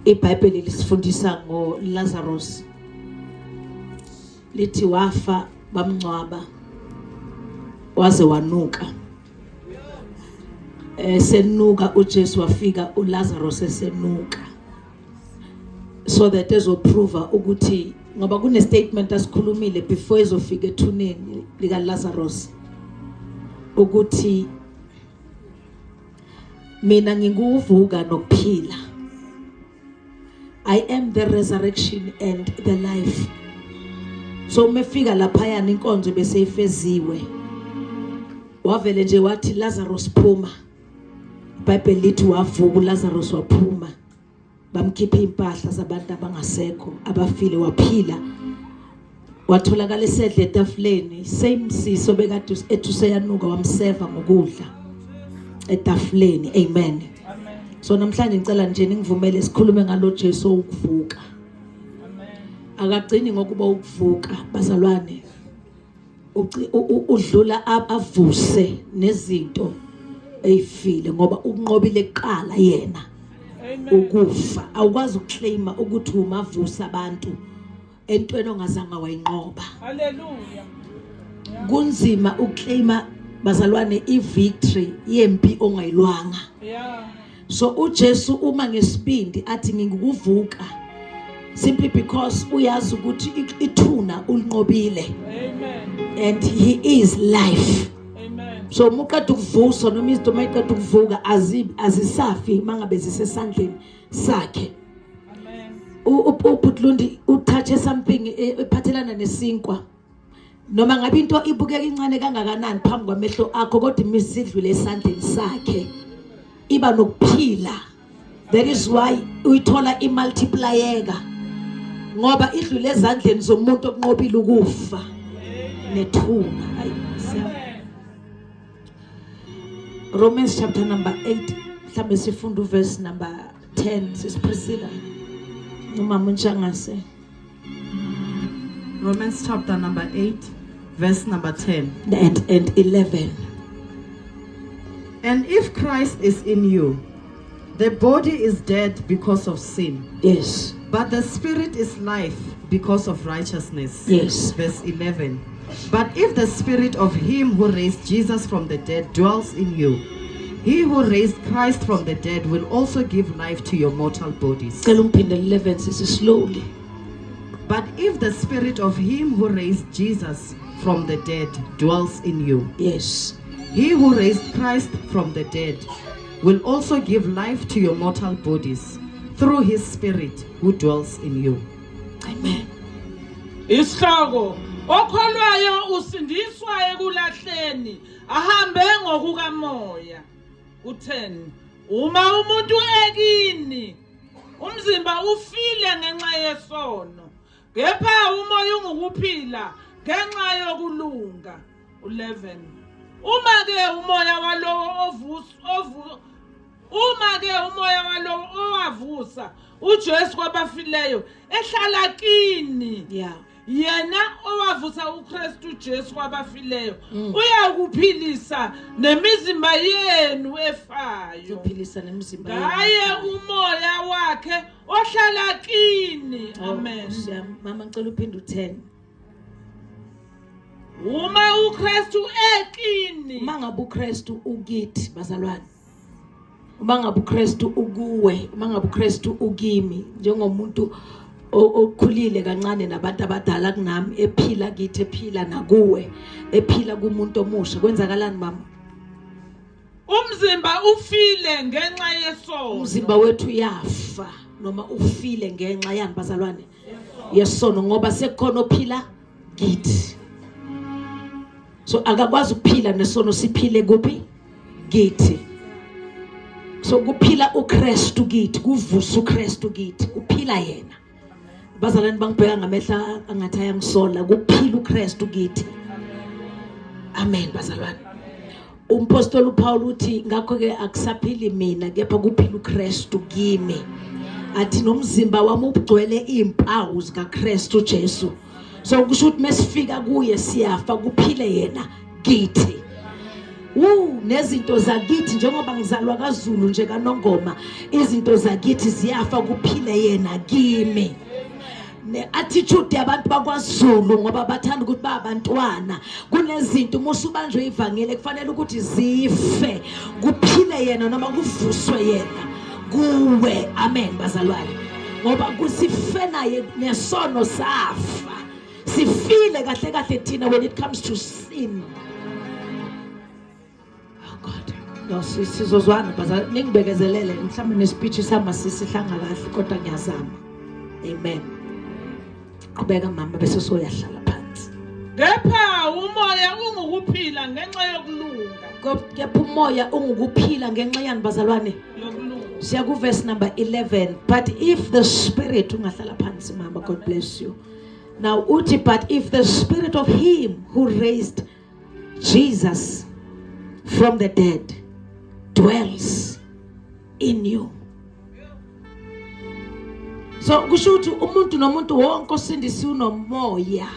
IBhayibheli lisifundisa ngoLazarus, lithi wafa, bamngcwaba, waze wanuka. Senuka, uJesu wafika uLazarus esenuka, so that ezoprova ukuthi, ngoba kune statement asikhulumile before ezofika ethuneni lika Lazarus, ukuthi mina nginguvuka nokuphila, I am the resurrection and the life. So uma efika laphayana, inkonzo bese ifeziwe, wavele nje wathi, "Lazarus, phuma." IBhayibheli lithi wavuka uLazarus, waphuma, bamkhipha impahla zabantu abangasekho, abafile, waphila, watholakala esedle etafuleni, same siso bekade ethi useyanuka, wamseva ngokudla etafuleni. Amen. So namhlanje ngicela nje ningivumele sikhulume ngalo Jesu ukuvuka. Akagcini ngokuba ukuvuka, bazalwane, udlula avuse nezinto eyifile, ngoba ukunqobile kuqala yena ukufa. Awukwazi ukuclaima ukuthi umavusa abantu entweni ongazange wayinqoba. Hallelujah. Kunzima ukuclaima, bazalwane, ivictory yempi ongayilwanga. So uJesu uma ngesibindi athi ngikuvuka, simply because uyazi ukuthi ithuna ulinqobile. Amen. And he is life. Amen. So uma uqeda ukuvuswa, noma izinto mayiqeda ukuvuka, azisafi mangabe zisesandleni sakhe. Amen. UButlundi utouche something ephathelana nesinkwa. Noma ngabe into ibukeka incane kangakanani phambi kwamehlo akho, kodwa imisidlule esandleni sakhe iba nokuphila. That is why uyithola imultiplyeka, ngoba idlule ezandleni zomuntu okunqobile ukufa nethuna. Hayi. Romans chapter number 8, mhlambe sifunda uverse number 10, sis Priscilla noma Muntshangase. Romans chapter number 8, verse number 10. And 11. And if Christ is in you, the body is dead because of sin, but the spirit is life because of righteousness. Verse 11. But if the spirit of him who raised Jesus from the dead dwells in you, he who raised Christ from the dead will also give life to your mortal bodies. Cela ungiphindele 11, sisi, slowly. But if the spirit of him who raised Jesus from the dead dwells in you, he who raised Christ from the dead will also give life to your mortal bodies through his spirit who dwells in you. Amen. Isihloko: okholwayo usindiswa ekulahleni, ahambe ngokukamoya. U10: uma umuntu ekini, umzimba ufile ngenxa yesono, kepha umoya ungukuphila ngenxa yokulunga. U11: uma ke umoya walowo ovusa ovu uma ke umoya walowo owavusa uJesu kwabafileyo ehlala kini, yena owavusa uKristu Jesu kwabafileyo uyakuphilisa nemizimba yenu efayo uphilisa nemizimba ngaye yenu. Umoya wakhe ohlala kini. Oh, Amen. Nkosi yami. Mama, ngicela uphinde u10. Uma uKristu ekini, Uma ngabe uKristu ukithi, bazalwane, uma ngabe uKristu ukuwe, uma ngabe uKristu ukimi, njengomuntu okhulile kancane nabantu abadala kunami, ephila kithi, ephila nakuwe, ephila kumuntu omusha, kwenzakalani, mama? Umzimba ufile ngenxa yesono. Umzimba wethu uyafa noma ufile ngenxa yani, bazalwane? Yesono, ngoba sekukhona ophila kithi. So akakwazi ukuphila nesono siphile kuphi? Kithi. So kuphila uKristu kithi, kuvusa uKristu kithi, kuphila yena. Bazalwane bangibheka ngamehla angathi ayangisola. Kuphila uKristu kithi. Amen, bazalwane. Umpostoli uPaul uthi, ngakho ke akusaphili mina, kepha kuphila uKristu kimi. Athi nomzimba wami ugcwele izimpawu zikaKristu Jesu. So kusho ukuthi mesifika kuye siyafa, kuphile yena kithi. Wu nezinto zakithi njengoba ngizalwa kaZulu nje kaNongoma, izinto zakithi ziyafa kuphile yena kimi. Ne-attitude yabantu bakwaZulu ngoba bathanda ukuthi babantwana, kunezinto uma usubanjwe ivangeli kufanele ukuthi zife kuphile yena noma kuvuswe yena kuwe. Amen bazalwane, ngoba kusife naye nesono safa, sifile kahle kahle thina when it comes to sin. Oh God, no, sizozwana bazalwane, ningibekezelele mhlawumbe nespeech sami asisihlanga kahle kodwa ngiyazama. Amen. Qhubeka mama bese soyahlala phansi. Kepha umoya ungukuphila ngenxa yokulunga. Kepha umoya ungukuphila ngenxa yani bazalwane? Yokulunga. Siya ku verse number 11. But if the spirit, ungahlala phansi mama, God bless you. Now uthi, but if the spirit of him who raised Jesus from the dead dwells in you. So kusho ukuthi umuntu nomuntu wonke osindisiwe unomoya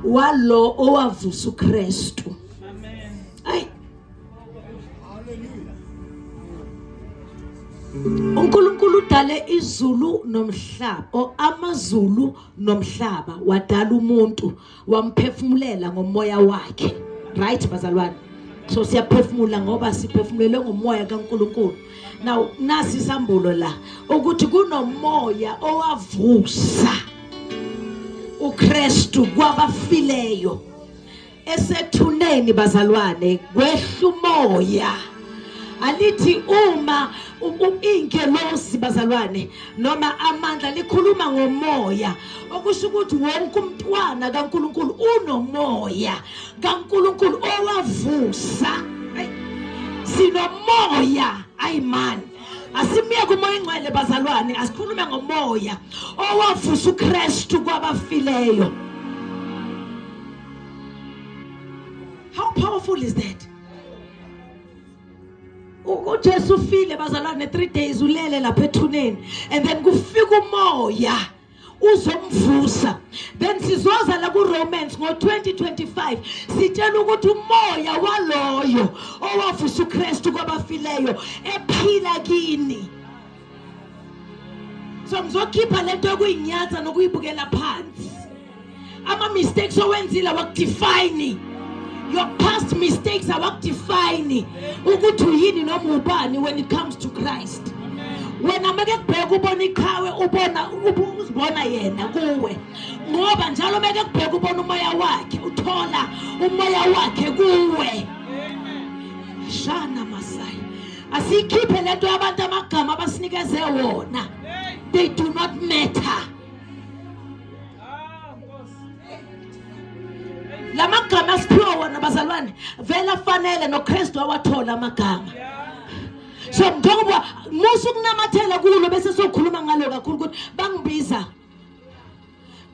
walo owavusa uKristu. Amen. Ay. uNkulunkulu udale izulu nomhlaba, o amazulu nomhlaba, wadala umuntu wamphefumulela ngomoya wakhe. Right bazalwane? So siyaphefumula ngoba siphefumulelwe ngomoya kaNkulunkulu. Now nasi isambulo la ukuthi kunomoya owavusa uKristu kwabafileyo esethuneni bazalwane, kwehla umoya. Alithi uma ingelosi bazalwane noma amandla likhuluma ngomoya, okusho ukuthi wonke umntwana kaNkulunkulu unomoya kaNkulunkulu owavusa. Sinomoya. Ayi man, asimyeke umoya ingcwele bazalwane, asikhulume ngomoya owavusa uKristu kwabafileyo. How powerful is that? uJesu ufile bazalwane, 3 days ulele lapha ethuneni, and then kufika umoya uzomvusa. Then sizoza la ku Romans ngo 2025 sitshela ukuthi umoya waloyo owavusa uKristu kwabafileyo ephila kini. So ngizokhipha lento yokuyinyatha nokuyibukela phansi. Ama mistakes owenzile awakudefine. Your past mistakes awakudefine ukuthi uyini noma ubani when it comes to Christ. Wena make kubheka ubona iqhawe, ubona uzibona yena kuwe, ngoba njalo make kubheka ubona umoya wakhe, uthola umoya wakhe kuwe. Shana Masai, asiyikhiphe lento yabantu, amagama abasinikeze wona, they do not matter. Lamagama asiphiwa wona bazalwane vele afanele, noKristu awathola amagama. So njengoba musu kunamathela kulo bese sokhuluma ngalo kakhulu ukuthi bangibiza,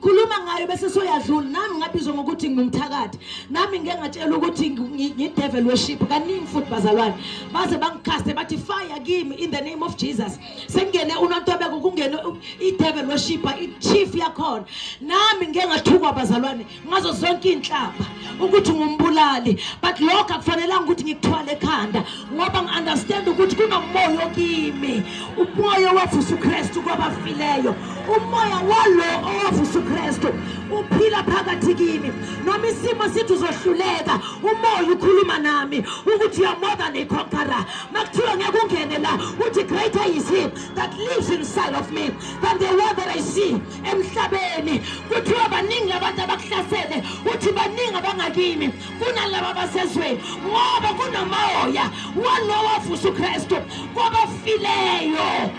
khuluma ngayo bese soyadlula. Nami ngabizwa ngokuthi ngumthakathi, nami ngike ngatshela ukuthi ngi-devil worship kaningi futhi bazalwane, baze bangikhaste bathi fire kimi in the name of Jesus. Sengene uNontobeko, kungene i-devil worshipper, i-chief yakhona. Nami ngike ngathukwa bazalwane ngazo zonke iy'nhlamba ukuthi ngumbulali, but lokho akufanelanga ukuthi ngikuthwale ekhanda, ngoba ngi-understand ukuthi kunomoya okimi, umoya owavusa uKristu kwabafileyo. Umoya walo owavusa uKristu uphila phakathi kimi. Noma isimo sithi uzohluleka, umoya ukhuluma nami ukuthi you are more than a conqueror. Makuthiwa ngeke ungene la, uthi greater is he that lives inside of me than the one that I see emhlabeni. Kuthiwa baningi labantu abakuhlasele, uthi baningi abangakimi kunalaba abasezweni, ngoba kunomoya walowo wavusa uKristu kwabafileyo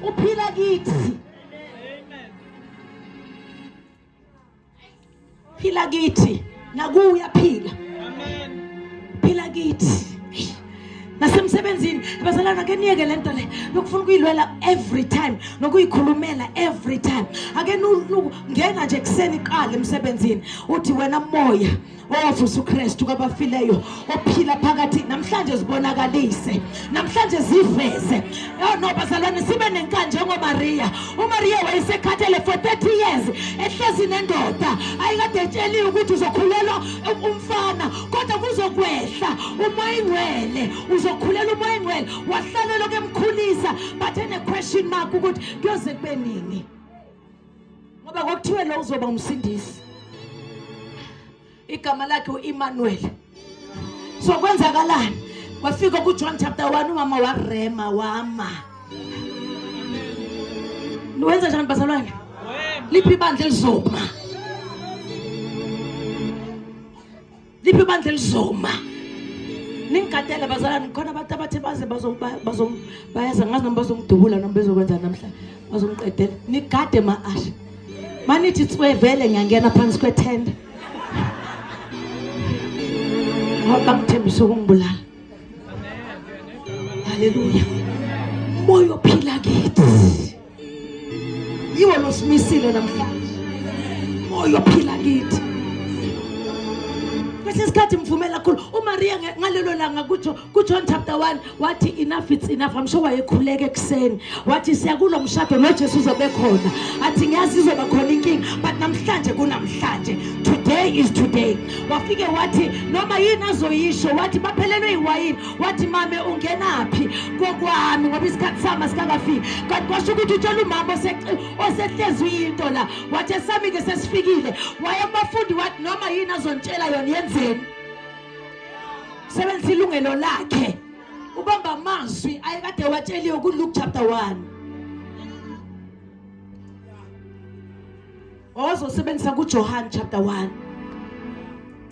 uphila kithi. Phila kithi, nakuwe uyaphila. Amen. Phila kithi nasemsebenzini. Emsebenzini bazalwana, ake niyeke lento le yokufuna ukuyilwela every time nokuyikhulumela every time. Ake ngena nje kuseni qala emsebenzini uthi wena moya owavusa uKristu kwabafileyo ophila phakathi namhlanje, zibonakalise namhlanje, ziveze. Oh no, bazalwane, sibe nenkani njengoMaria. UMaria wayesekhathele for 30 years ehlezi nendoda ayikade etsheliwe ukuthi uzokhulelwa umfana, kodwa kuzokwehla umoya ingcwele, uzokhulelwa umoya ingcwele. Wahlala lokhu emkhulisa, but ene question mark ukuthi kuyoze kube nini, ngoba kwakuthiwe lo uzoba umsindisi, igama lakhe uEmmanuel. So kwenzakalani? Kwafika kuJohn chapter 1, umama warema wama. Niwenza njani bazalwane? Liphi ibandla elizoma? Liphi ibandla elizoma? Ningigadele bazalwane, khona abantu abathe baze bayaza, ngazi noma bazongidubula noma bezokwenza namhlanje, bazongiqedela. Nigade ma-asha, manithi tswe vele ngiyangena phansi kwethende ngoba bangithembisa ukungibulala. Haleluya! Moya ophila kithi yiwo losimisile namhlanje, moya ophila kithi. Kwesinye isikhathi mvumela kakhulu uMaria ngalelo langa kutsho kuJohn chapter 1, wathi enough, it's enough. I'm sure wayekhuleka ekuseni, wathi siya kulo mshado noJesu uzobe khona, athi ngiyazi izoba khona inkinga, but namhlanje kunamhlanje, today is today. Wafike wathi noma yini azoyisho, wathi baphelelwe iwayini, wathi mame ungenaphi kokwami ngoba isikhathi sami asikakafiki. Kanti kwasho ukuthi utshela umama osehlezi uyinto la, wathi esami-ke sesifikile. Waye kubafundi wathi noma yini azontshela yona yenzeni. Sebenzisa ilungelo lakhe, ubamba amazwi ayekade watsheliwe kuLuke chapter 1, wawazosebenzisa kuJohn chapter 1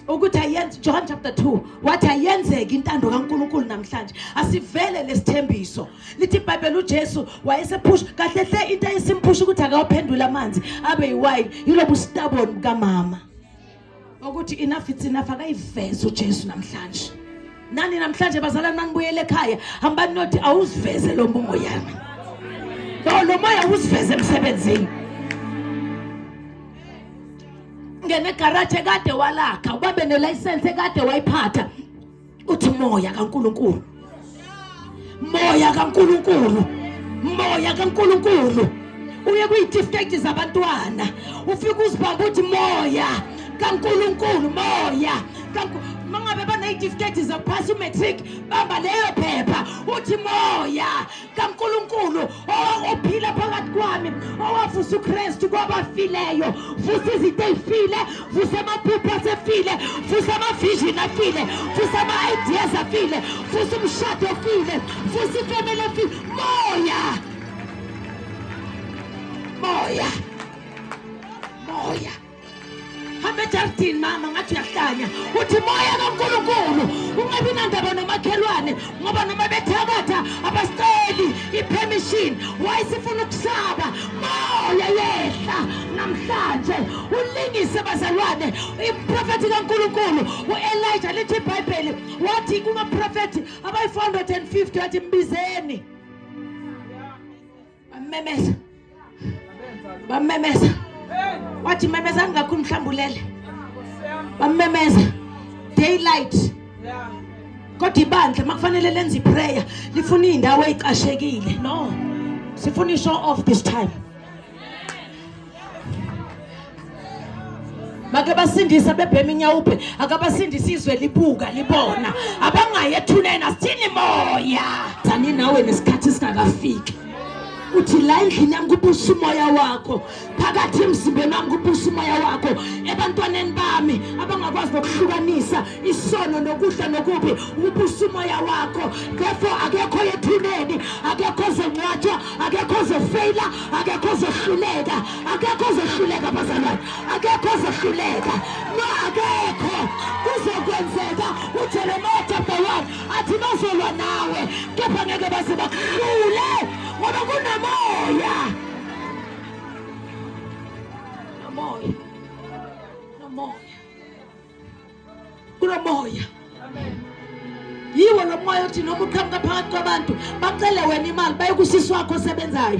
ukuthi ayenze. John chapter 2 wathi ayenzeke intando kaNkuluNkulu namhlanje, asivele lesithembiso. Lithi iBhayibheli uJesu wayesephusha kahle hle into ayesimphusha ukuthi akawaphendula amanzi abe yiwine, yilobu stubborn bukamama ukuthi enough, it's enough. Akayiveze uJesu namhlanje. Nani namhlanje bazalwane, manibuyele ekhaya, hambani nothi awuziveze lo moya, lo moya awuziveze emsebenzini. Ngene egarage ekade walakha, ubambe nelicense ekade wayiphatha, uthi moya kaNkuluNkulu, moya kaNkuluNkulu, moya kaNkuluNkulu. Uye kuyitifiketi zabantwana, ufike uzibamba uthi moya kaNkuluNkulu, moya. Mangabe baneyitifiketi zaphasa umatric, bamba leyo phepha uthi moya kaNkuluNkulu ophila phakathi kwami, owavusa uKristu kwabafileyo, vusa izinto ezifile, vusa amaphupho asefile, vusa ama-vision afile, vusa ama-ideas afile, vusa umshado ofile, vusa ifamily efile. Moya, moya, moya. Hamba ejardini mama, ngathi uyahlanya, uthi moya kaNkulunkulu. Ungabi nandaba nomakhelwane ngoba noma bethakatha abasiceli ipermission. Why sifuna ukusaba? Moya yehla namhlanje ulingise bazalwane improfethi kaNkulunkulu uElijah. Lithi iBhayibheli wathi kumaprofethi abayi-450, wathi mbizeni. Bamemeza, bamemeza, wathi memezani kakhulu, mhlawumbe ulele. Bamemeza daylight, kodwa ibandla makufanele lenze iprayer lifuna iy'ndawo ey'cashekile. No, sifuna i-show off this time. Make basindisa bebhema inyawuphe, akabasindisa izwe libuka libona, abangayi ethuneni. Asithini moya thani nawe nesikhathi singakafiki, uthi la endlini yami kubusa umoya wakho, phakathi emzimbeni wami kubusa umoya wakho, ebantwaneni bami abangakwazi nokuhlukanisa isono nokudla nokubi ubusa umoya wakho. Therefore akekho ethuneni, akekho ozongcwatshwa, akekho ozofeyila, akekho ozohluleka, akekho ozohluleka bazalwane, akekho ozohluleka, no, akekho. Kuzokwenzeka uJeremiah chapter 1 athi bazolwa nawe kepha ngeke baze bakuhlule ngoba kunamoya, nomoya, nomoya, kunomoya. Yiwo. lo moya uthi noma uqhamuka phakathi kwabantu bacele wena imali baye kusisi wakho osebenzayo.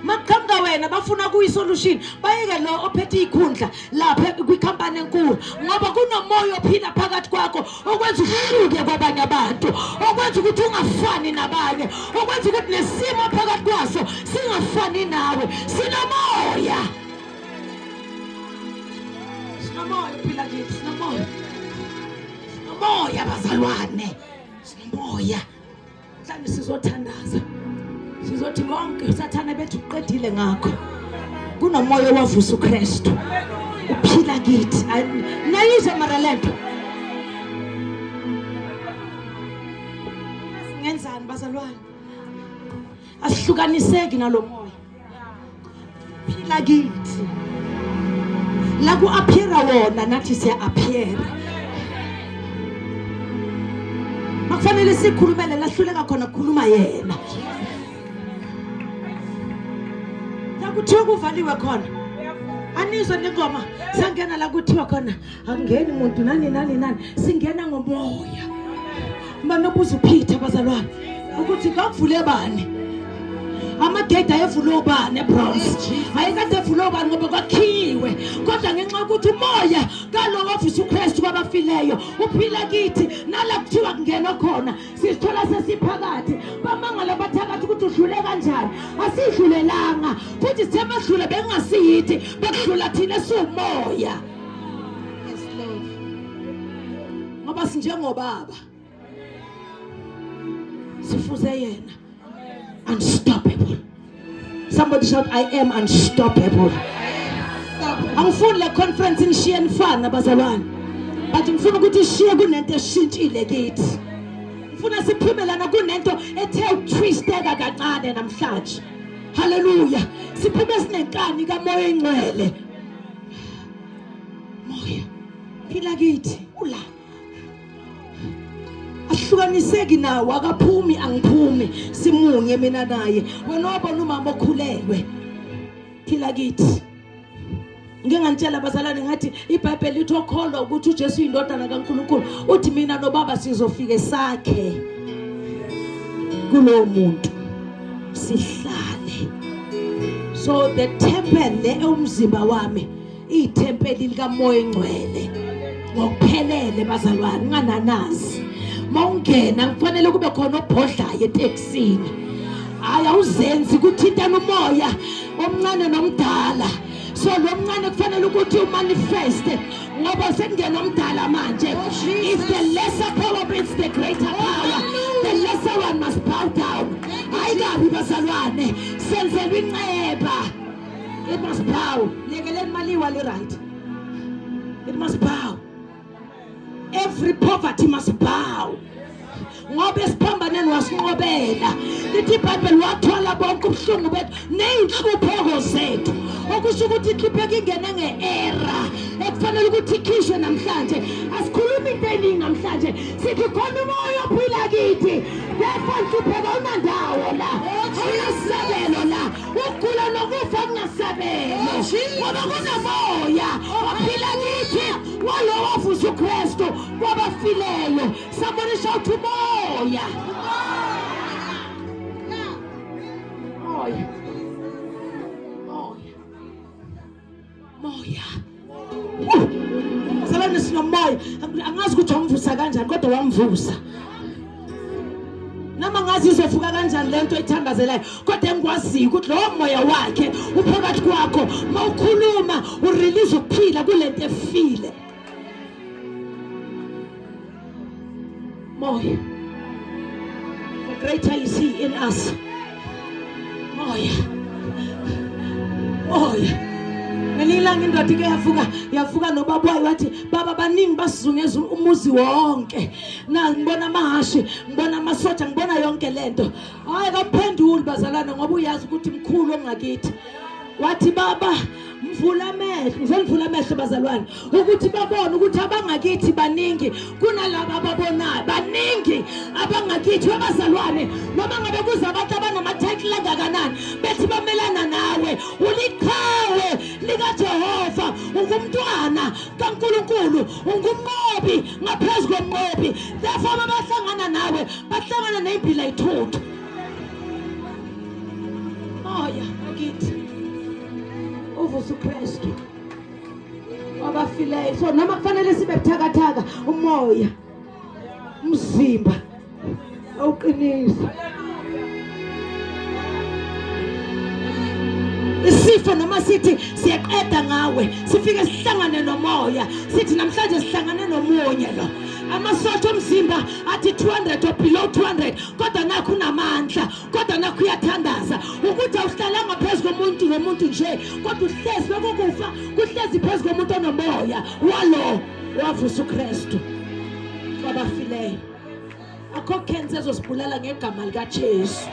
Makuqhamuka wena bafuna kuyi-solution bayeke lo ophethe ikhundla lapha kwikhampani enkulu ngoba kunomoya ophila phakathi kwakho okwenza uhluke kwabanye abantu okwenza ukuthi ungafani nabanye okwenza ukuthi nesimo phakathi kwaso singafani nawe. Sinomoya, sinomoya ophila kithi, sinomoya, sinomoya bazalwane, sinomoya. Mhlawumbe sizothandaza, sizothi konke uSathane bethu uqedile ngakho. Kunomoya owavusa uKristu uphila kithi. Nayizwe mara lento ngenzani bazalwane? Asihlukaniseki nalomoya phila kithi. La ku-appeara wona nathi siya-appeara. Makufanele sikhulumele lahluleka khona kukhuluma yena. La kuthiwa kuvaliwe khona, anizwe nengoma sangena la kuthiwa khona akungeni muntu nani nani nani, singena ngomoya. Manobuza uPeter bazalwane ukuthi ngavule bani amagede ayevulwe ubani eBronx, ayekade evulwe ubani ngoba kwakhiwe, kodwa ngenxa yokuthi umoya kalowo wavusa uKristu kwabafileyo uphila kithi, nala kuthiwa kungenwa khona sisithola sesiphakathi. Bamangala bathakathi ukuthi udlule kanjani. Asidlulelanga futhi sithe madlule bekungasiyithi, bekudlula thina esiwumoya. Yes, Lord. Ngoba sinjengobaba sifuze yena, unstoppable. Somebody shout, I am unstoppable. Angifuni le conference nishiye nifana bazalwane, but ngifuna ukuthi ishiye kunento eshintshile kithi. Ngifuna siphume lana kunento ethe ukutwisteka kancane namhlanje. Haleluya, siphume sinenkani kamoya engcwele. Moya phila kithi, ula ahlukaniseki nawo, akaphumi angiphumi, simunye mina naye. Wena wabona umama okhulelwe, phila kithi. Ngike ngantshela abazalwane ngathi iBhayibheli lithi okholwa ukuthi uJesu uyindodana kaNkulunkulu, uthi mina nobaba sizofike sakhe kulowo muntu sihlale. So the temple le umzimba wami ithempeli likaMoya engcwele ngokuphelele bazalwane, ungananazi. Mawungena kufanele kube khona obhodlayo etekisini. Hayi, awuzenzi kuthintana umoya omncane nomdala. So lo mncane kufanele ukuthi umanifeste ngoba sekungena omdala manje. If the lesser power meets the greater power, the lesser one must bow down. Hayi kabi bazalwane, senzelwe inceba. It must bow. Lekeleni maliwa li right. It must bow. Every poverty must bow. Ngoba esiphambaneni wasinqobela. Lithi iBhayibheli wathwala bonke ubuhlungu bethu ney'nhlupheko zethu. Okusho ukuthi inhlupheko ingene nge-era ekufanele ukuthi ikhishwe namhlanje. Asikhulumi into eningi namhlanje. Sithi khona umoya ophila kithi. Therefore inhlupheko awunandawo la. Awunasabelo la. Ukugula nokufa kungasabelo. Ngoba kunomoya ophila kithi walowo wavusa uKristu kwabafileyo. Somebody shout umoya. Moya. Moya. Moya. Sabani sinomoya. Angazi ukuthi wamvusa kanjani kodwa wamvusa. Noma ngazi izovuka kanjani lento oyithandazelayo, kodwa engikwaziyo ukuthi lowo moya wakhe uphakathi kwakho, mawukhuluma urelease ukuphila kulento efile. Moya. The greater is he in us. Moya. Moya. Ngelinye ilanga indoda ike yavuka, yavuka nobaba wayo wathi, baba baningi basizungeza umuzi wonke. Na ngibona amahashi, ngibona amasoja, ngibona yonke lento. Hayi kamphenduli bazalwane ngoba uyazi ukuthi mkhulu ongakithi. Wathi baba mvula amehlo, ngizonivula amehlo bazalwane ukuthi babone ukuthi abangakithi baningi kunalaba ababonayo. Baningi abangakithi webazalwane, noma ngabe kuza abantu abanama-title angakanani bethi bamelana nawe, uliqhawe. likaJehova, ungumntwana kaNkulunkulu, ungumnqobi ngaphezu komnqobi. Therefore babahlangana nawe bahlangana neyimbila ithuthu. Moya akithi uvusa uKristu wabafileyo. So noma kufanele sibe buthakathaka, umoya umzimba awuqinisa isifo noma sithi siyaqeda ngawe, sifike sihlangane nomoya, sithi namhlanje sihlangane nomunye lo. Amasosha omzimba athi 200 or below 200, kodwa nakho unamandla, kodwa nakho uyathandaza ukuthi awuhlalanga phezu komuntu nomuntu nje, kodwa uhlezi lokukufa kuhlezi phezu komuntu onomoya walo wavusa uKristu kwabafileyo. Akho cancer ezosibulala ngegama likaJesu.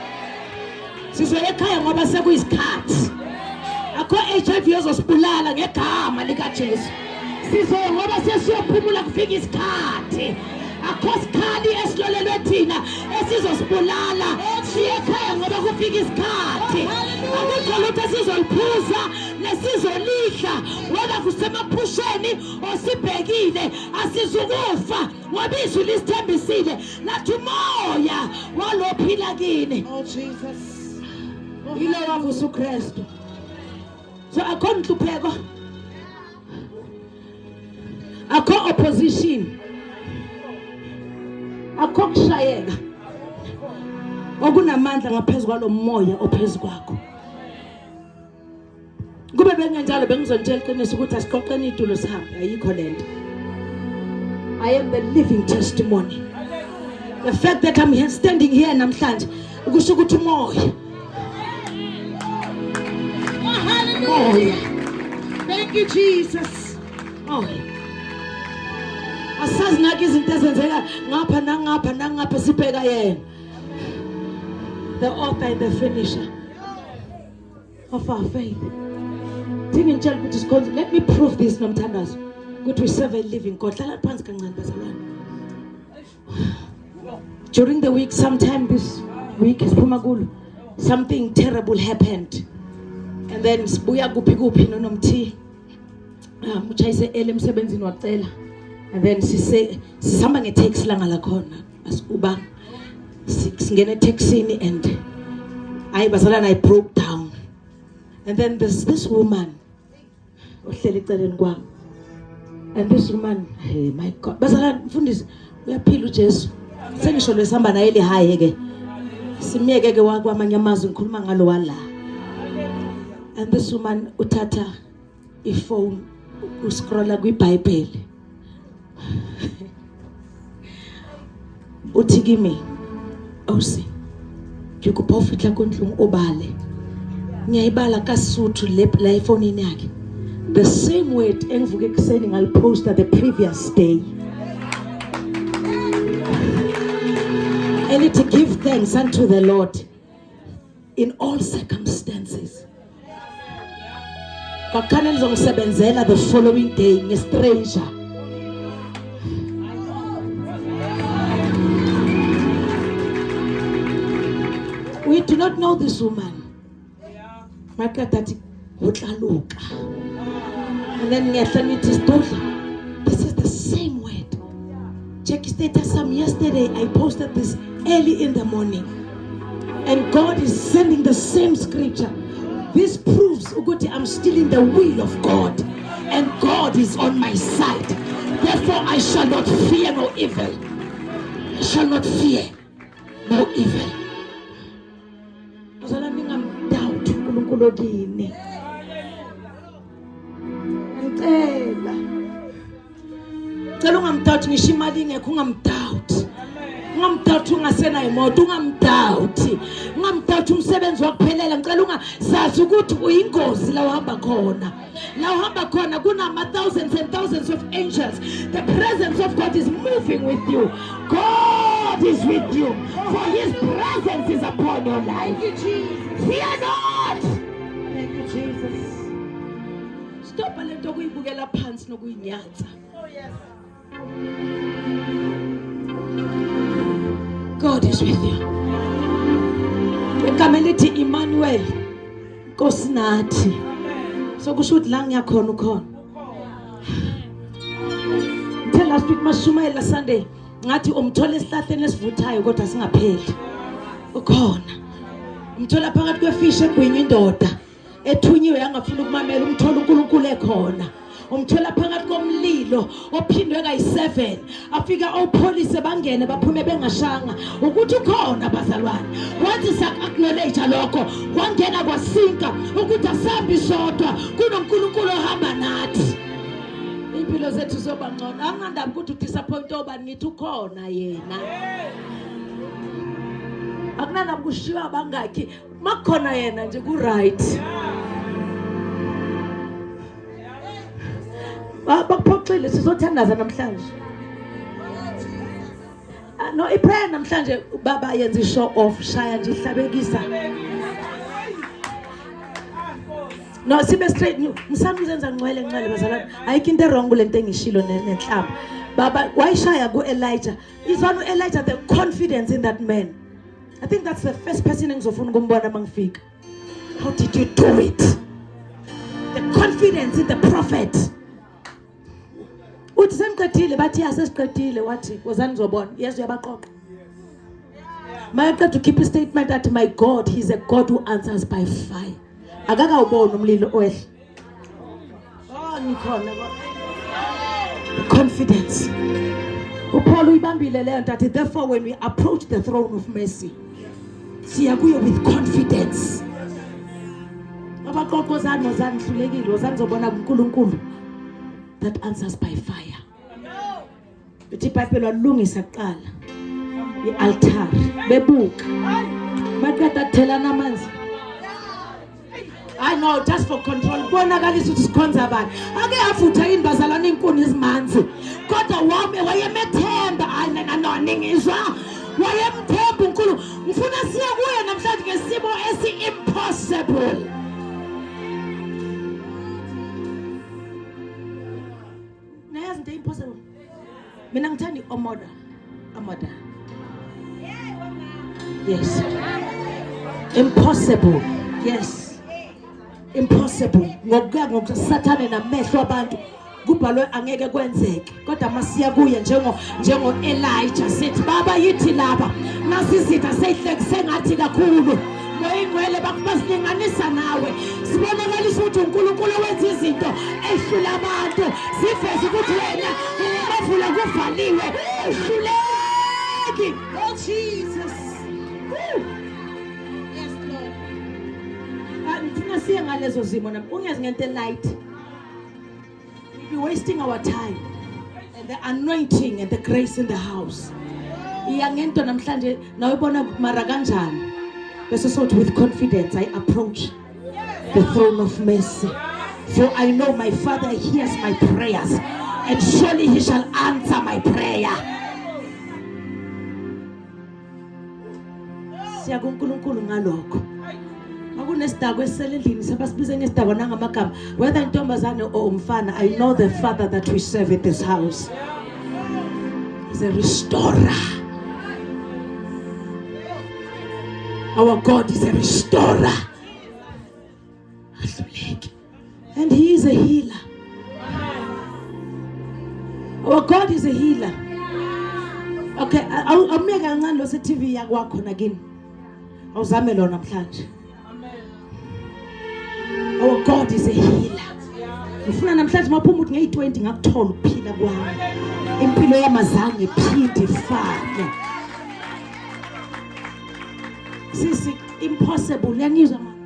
Sizoya ekhaya ngoba sekuyisikhathi. Akho HIV ezosibulala ngegama likaJesu. Sizoya ngoba sesiyophumula kufika isikhathi. Akho sikhali esilolelwe thina esizosibulala. Siye ekhaya ngoba kufika isikhathi. Akukho lutho esizoliphuza nesizolidla whether kusemaphusheni osibhekile, asizukufa ngoba izwi lisithembisile lathi umoya walophila kini. Oh Jesus. Yilo wavusa uKristu. So akho nhlupheko, akho opposition, akho kushayeka okunamandla ngaphezu kwalomoya ophezu kwakho. Kube bengenjalo bengizonitshela iqiniso ukuthi asiqoqeni itulo sihambe, ayikho lento. I am the living testimony. The fact that I'm here, standing here namhlanje kusho ukuthi umoya. Oh, hallelujah. Thank you Jesus. Moya. Asazi ngakho izinto ezenzeka ngapha nangapha nangapha, sibheka yena. The author and the finisher of our faith. Thi ngitshela ukuthi sikhonza, let me prove this nomthandazo ukuthi we serve a living God. Hlala phansi kancane bazalwane. During the week, sometime this week siphuma kulo, something terrible happened. And then sibuya kuphi kuphi nonomthi. Uchayise ele emsebenzini wacela. And then sise sihamba nge-taxi langa lakhona as-Uber. Singena etaxini and hayi bazalwane, I broke down. And then there's this woman ohleli eceleni kwami. And this woman, hey my God, bazalwane, mfundisi uyaphila uJesu. Sengisho lesihamba naye lihaye ke. Simiyeke ke kwamanye amazwi, ngikhuluma ngalo wala. And this woman uthatha iphone uscrolla kwiBhayibheli. Uthi kimi, "Awusi, ke kopa o fihla ko ntlong o bale." Ngiyayibala kaSuthu le la efonini yakhe. The same word engivuke ekuseni ngaliposta the previous day. Elithi give thanks unto the Lord in all circumstances. Kwakukhona lizongisebenzela the following day nge-stranger. We do not know this woman. Maqeda athi ho tla loka. And then ngiyahla ngithi Sidudla, this is the same word. Check status some yesterday. I posted this early in the morning. And God is sending the same scripture. This proves ukuthi I'm still in the will of God. And God is on my side. Therefore I shall not fear no evil. I shall not fear no evil. Bazalwane, ningamdoubt uNkulunkulu okini. Ngicela. Cela ungamdoubt ngisho imali ingekho, ungamdoubt. Ungamdoubt ungasenayo imoto, ungamdoubt. Ungamdoubt umsebenzi wakuphelela. Ngicela ungasazi ukuthi uyingozi la uhamba khona. La uhamba khona kunama thousands and thousands of angels. The presence of God is moving with you. God is with you, for his presence is upon your life. Thank you Jesus. Fear not. Thank you Jesus. Stop lento kuyibukela phansi nokuyinyatsa. Oh yes. God is with you. Igama elithi Emmanuel, Nkosi nathi. So kusho ukuthi la ngiyakhona ukhona. Ngithe last week mashumayela Sunday ngathi umthola esihlahleni esivuthayo kodwa singapheli. Ukhona. Umthola phakathi kwefish egwinya indoda ethunyiwe yangafuna ukumamela umthola uNkulunkulu ekhona. Umthola phakathi komlilo ophindwe kayi-7 afika opholise bangene baphume bengashanga ukuthi ukhona bazalwane. Once sak-acknowledge lokho kwangena kwasinka ukuthi asambi sodwa kunoNkulunkulu ohamba nathi. Impilo zethu zoba ngcono. Anginandaba ukuthi udisappoint obani, ngithi ukhona yena. Akunandaba kushiwa abangakhi, makukhona yena nje ku-right. Bakuphoxile, sizothandaza namhlanje. No, iprayer namhlanje baba yenza i-show off, shaya nje ihlabekisa. No, sibe straight. Msami uzenza ngcwele ngcwele bazalwane. Ayikho into wrong kule nto engishilo nenhlamba. Baba wayishaya ku-Elijah. Izwana u-Elijah, the confidence in that man. I think that's the first person engizofuna ukumbona mangifika. How did you do it? The confidence in the prophet. Uthi seniqedile, bathi ya sesiqedile, wathi wozani nizobona. Yesu uyabaqoqa. Mayaqeda ukhipha istatement athi my God, he's a God who answers by fire. Akakawuboni umlilo owehla. Oh, nikhona kodwa. Confidence. uPaul uyibambile leyo nto athi therefore when we approach the throne of mercy siya kuyo with confidence. Abaqoqo wozani, wozani hlulekile, wozani zobona kuNkulunkulu that answers by fire. Ithi iBhayibheli walungisa kuqala i-altar bebuka baqeda kuthelana amanzi. I know, just for control. Bonakalisa ukuthi sikhonza bani. Ake afutha yini bazalwane inkuni izimanzi. Kodwa wami wayemethemba. Hayi nina no ningizwa. Wayemthemba uNkulunkulu. Ngifuna siye kuye namhlanje ngesimo esi impossible. Nayazi into impossible. Mina ngithanda i-omoda. Omoda. Yes. Impossible. Yes. Impossible. Ngokuya ngokusathane namehlo abantu kubhalwe angeke kwenzeke, kodwa masiya kuye njengo Elijah sithi baba yithi laba nasizitha seyihlekise ngathi kakhulu ngoyingcwele bakubasilinganisa nawe, sibonakalisa ukuthi uNkulunkulu wenza izinto ehlula abantu, siveze ukuthi wena ungavula kuvaliwe uhluleki. Oh Jesus. Woo. Yes Lord. Ngifuna siye ngalezo zimo nami ungazi ngento light. We'll be wasting our time and the anointing and the grace in the house. Iya ngento namhlanje nawe ubona mara kanjani. Bese sothi with confidence I approach the throne of mercy. For I know my Father hears my prayers and surely he shall answer my prayer. Siya kuNkulunkulu ngalokho. Makunesidakwa esisele endlini sebasibize ngesidakwa nangamagama, whether intombazane or umfana, I know the Father that we serve in this house is a restorer. Our God is a restorer. Ahluleki. And he is a healer. Our God is a healer. Okay, awumyeke kancane lo se-TV yakwakhona kini. Awuzame lo namhlanje. Our God is a healer. Ngifuna namhlanje maphuma ukuthi ngeyi-20 ngakuthola ukuphila kwami. Impilo yami azange iphinde ifane. Sisi impossible, uyangizwa mama?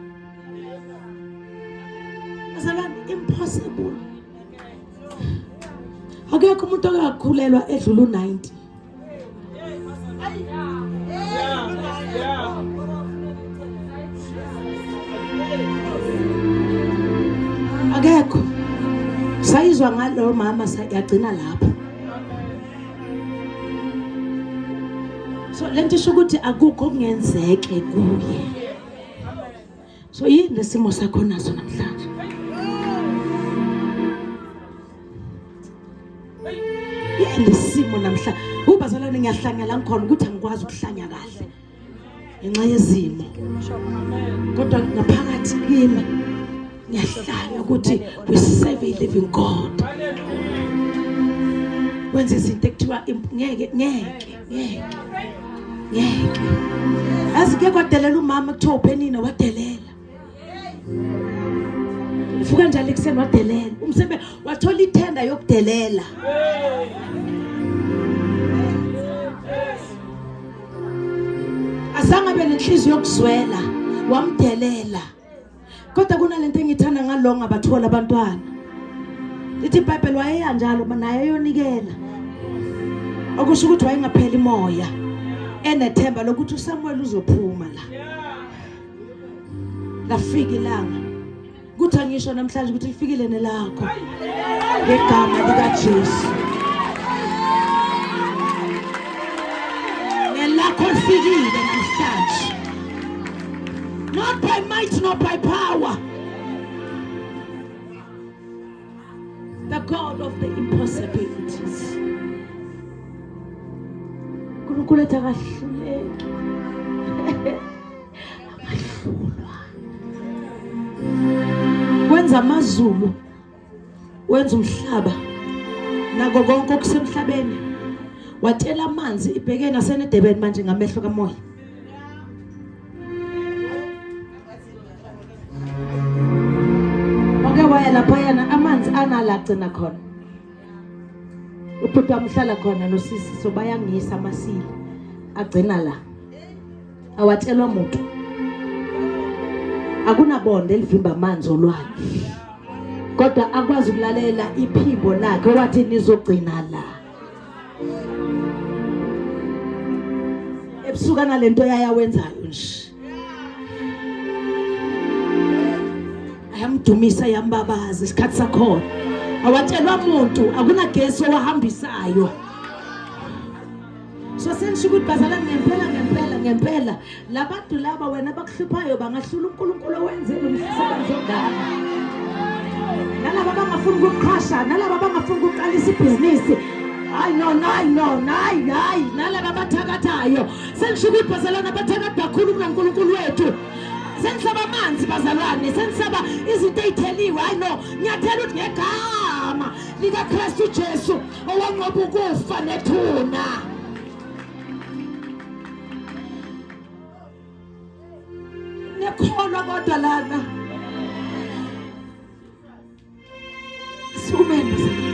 Bazalwane, impossible. Akekho umuntu okakhulelwa edlula u-90. Akekho. Sayizwa ngalo mama yagcina lapho. So lento isho ukuthi akukho okungenzeke kuye. So yini lesimo sakho naso namhlanje? Yini lesimo namhlanje? Ubazalwane ngiyahlanya la ngikhona ukuthi angikwazi ukuhlanya kahle ngenxa yezimo. Kodwa ngaphakathi kimi Ngiyahlanya ukuthi we serve a living God. Wenza izinto ekuthiwa ngeke ngeke ngeke ngeke. Yazi ke kwadelela umama kuthiwa uPhenina wadelela. Uvuka njalo ekuseni wadelela. Umsebe wathola ithenda yokudelela. Azange abe nenhliziyo yokuzwela, wamdelela. Kodwa kunalento engithanda ngalo ngabathola abantwana. Lithi iBhayibheli wayeya njalo naye eyonikela. Okusho ukuthi wayengapheli moya enethemba lokuthi uSamuel uzophuma la. Lafika ilanga. Kuthi angisho namhlanje ukuthi lifikile nelakho. Ngegama likaJesu. Nelakho lifikile namhlanje. Not by might, not by power. The God of the impossibilities. uNkulunkulu ethi akahluleki. Akahlulwa. Wenza amazulu, wenza umhlaba nako konke okusemhlabeni. Watshela amanzi ibheke nasenedebeni manje ngamehlo kamoya. Wake waya laphayana amanzi anala agcina khona. Ubhuti wami uhlala khona nosisi so bayangisa amasili agcina la. Awatshelwa muntu. Akunabonde elivimba amanzi olwandle. Kodwa akwazi ukulalela iphimbo lakhe wathi nizogcina la. Ebusuka nalento yayawenzayo nje. Ayamdumisa yambabaza isikhathi sakhona. Awatshelwa muntu akunagesi owahambisayo. So sengisho ukuthi bazalwane ngempela ngempela ngempela labantu laba wena bakuhluphayo bangahlula uNkulunkulu owenze lo msebenzi ongaka. Nalaba abangafuni ukuqhasha, nalaba abangafuni ukuqalisa ibhizinisi. Hayi no, hayi no, hayi hayi nalaba abathakathayo. Sengisho ukuthi bazalwane abathakatha kakhulu kunaNkulunkulu wethu. Sengisaba amanzi bazalwane, sengisaba izinto ezitheliwe. Hayi no, ngiyathela ukuthi ngegama likaKristu Jesu owanqoba ukufa nethuna. Nekholwa kodwa lana. Sukumeni bazalwane.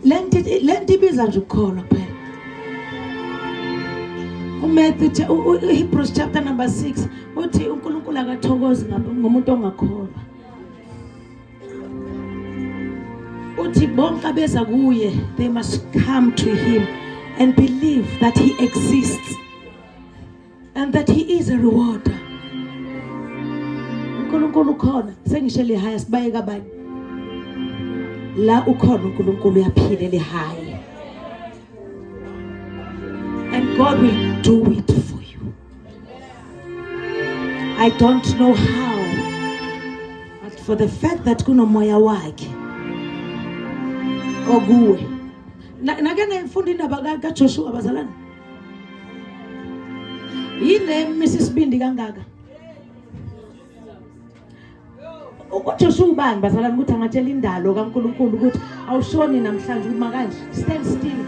Lento lento ibiza nje ukukholwa kuphela. UMatthew uHebrews chapter number 6 uthi uNkulunkulu akathokozi ngomuntu ongakholwa. Uthi bonke abeza kuye they must come to him and believe that he exists and that he is a rewarder. uNkulunkulu ukhona sengisho lihaya sibaye kabanye la ukhona uNkulunkulu uyaphila elihaya and God will do it for you. I don't know how, but for the fact that kunomoya wakhe okuwe. Nake nayifunda indaba kaJoshua bazalwane. Yile misa isibindi kangaka. UJoshua ubani bazalwane ukuthi angatshela indalo kaNkuluNkulu ukuthi awushoni namhlanje uma kanje stand still.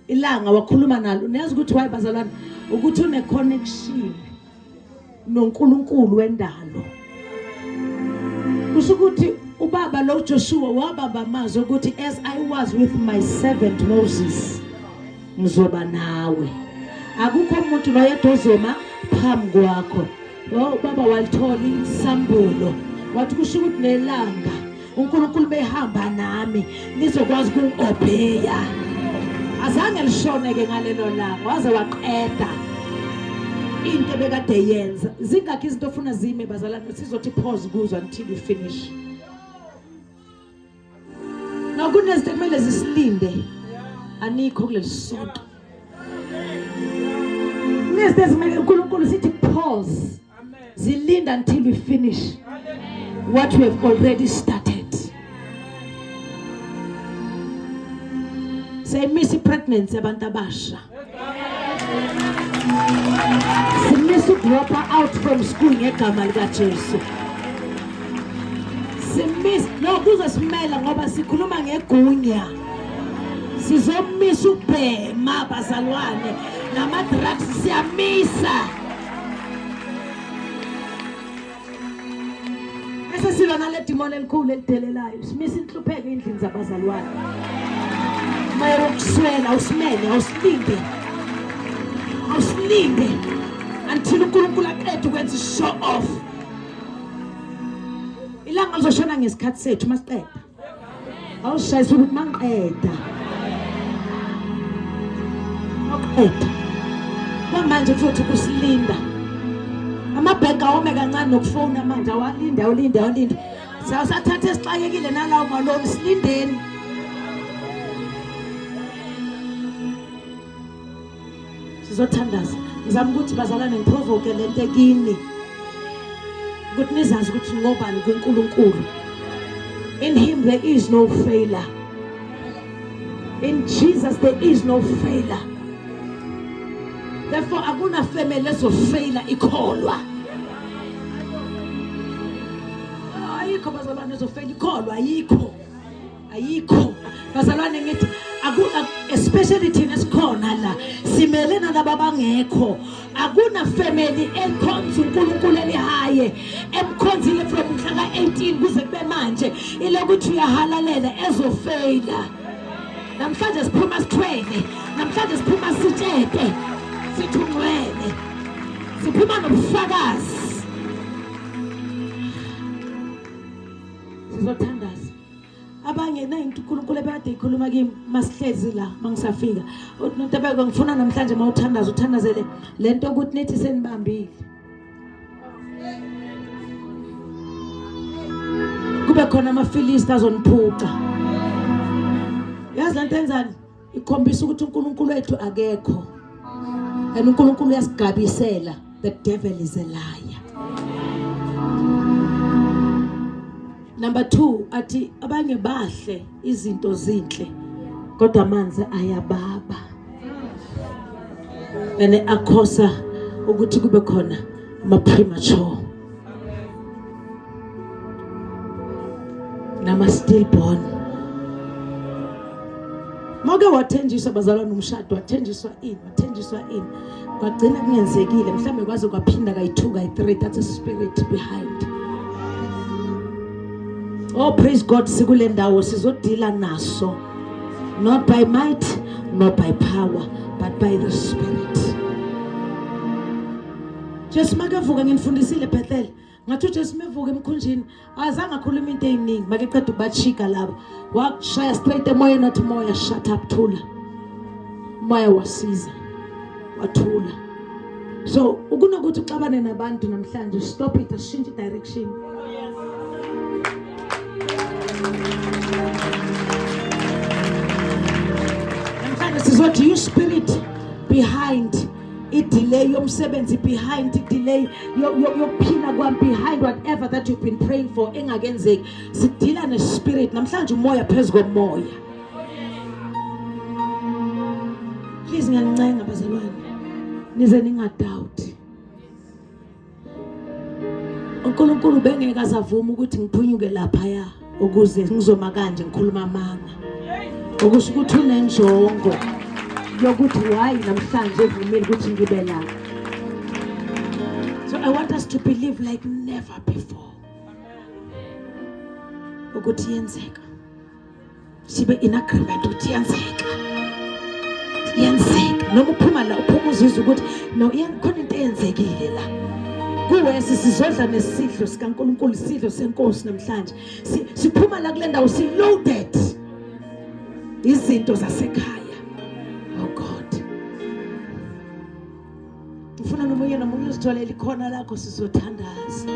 Ilanga wakhuluma nalo niyazi ukuthi why bazalwane ukuthi une connection noNkulunkulu wendalo. Kusho ukuthi ubaba lo Joshua wabamba amazwi ukuthi as I was with my servant Moses ngizoba nawe. Akukho umuntu noyedwa ozoma phambi kwakho. Oh ubaba walithola isambulo wathi kusho ukuthi nelanga uNkulunkulu behamba nami lizokwazi ukungi-obheya. Azange lishone ke ngalelo langa waze waqeda into ebekade yenza. Zingakhi izinto ofuna zime bazalwane sizothi pause kuzo until you finish. Now kunezinto ekumele zisilinde anikho kuleli sonto. Kunezinto ezimele uNkulunkulu sithi pause. Zilinda until we finish what we have already started. Siyayimisa i-pregnancy yabantu abasha. Simisa ukudropa out from school ngegama likaJesu. Simisa no kuzosimela ngoba sikhuluma ngegunya. Sizomisa ukubhema bazalwane nama drugs siyamisa. Bese silwa nale demon elikhulu elidelelayo. Simisa inhlupheko endlini zabazalwane. Moya wokuswela usimele awusilinde. Awusilinde until uNkulunkulu aqede ukwenza i-show off. Ilanga lizoshona ngesikhathi sethu masiqeda. Awushayisa ukuthi mangiqeda. Maqeda. Kwamanje kuzothi kusilinda. Amabhenki awome kancane nokufona manje awalinde awulinde awulinde. Sasathatha esixakekile nalawo maloni silindeni. Sizothandaza. Ngizama ukuthi bazalwane ngiprovoke lento ekini. Ukuthi nizazi ukuthi ngobani kuNkulunkulu. In him there is no failure. In Jesus there is no failure. Therefore akuna family ezofeyila ikholwa. Ayikho bazalwane ezofeyila ikholwa ayikho. Ayikho bazalwane ngithi aku especially thina esikhona la simele nalaba bangekho akuna family ekhonza uNkulunkulu elihaye emkhonzile from mhla ka-18 kuze kube manje ilokuthi uyahalalela ezofeyila namhlanje siphuma sithwele namhlanje siphuma sitshete sithi ungcwele siphuma nobufakazi sizothandaza abanye nayinto uNkulunkulu ebekade ikhuluma kimi masihlezi la mangisafika uthi Nontabeko ngifuna namhlanje mawuthandaza uthandazele lento ukuthi nithi senibambile kube khona amaFilisti azoniphuca yazi lento enzani ikhombisa ukuthi uNkulunkulu wethu akekho and uNkulunkulu uyasigabisela the devil is a liar number 2 athi abanye bahle izinto zinhle kodwa amanzi ayababa and akhosa ukuthi kube khona ama premature nama stillborn Mawuke wathenjiswa bazalwane umshado wathenjiswa ini wathenjiswa ini kwagcina kungenzekile mhlawumbe kwaze kwaphinda kayi-2 kayi-3 that's a spirit behind oh praise God sikule ndawo sizodila naso not by might not by power but by the spirit Jesu makavuka nginifundisile Bethel ngathi uJesu mevuka emkhunjini azange akhuluma into eziningi makeqeda ukubachika laba washaya straight emoyeni wathi moya shut up thula moya wasiza wathula so ukunokuthi uxabane nabantu namhlanje stop it ashintshe direction namhlanje sizothi you spirit behind i-delay yomsebenzi behind i-delay yokuphila kwami behind whatever that you've been praying for engakenzeki sidila nespirit namhlanje umoya phezu komoya please ngiyanincenga bazalwane nize ningadoubt uNkulunkulu bengeke azavuma ukuthi ngiphunyuke laphaya ukuze ngizoma kanje ngikhuluma amanga okusho ukuthi unenjongo yokuthi why namhlanje evumile ukuthi ngibe la so i want us to believe like never before ukuthi yenzeka sibe in agreement ukuthi yenzeka yenzeka noma uphuma la uphuma uzizwa ukuthi no khona into eyenzekile la kuwesi sizodla nesidlo sikaNkuluNkulu isidlo senkosi namhlanje siphuma la kule ndawo si loaded izinto zasekhaya oh God ngifuna nomunye nomunye uzitholele ikhona lakho sizothandaza.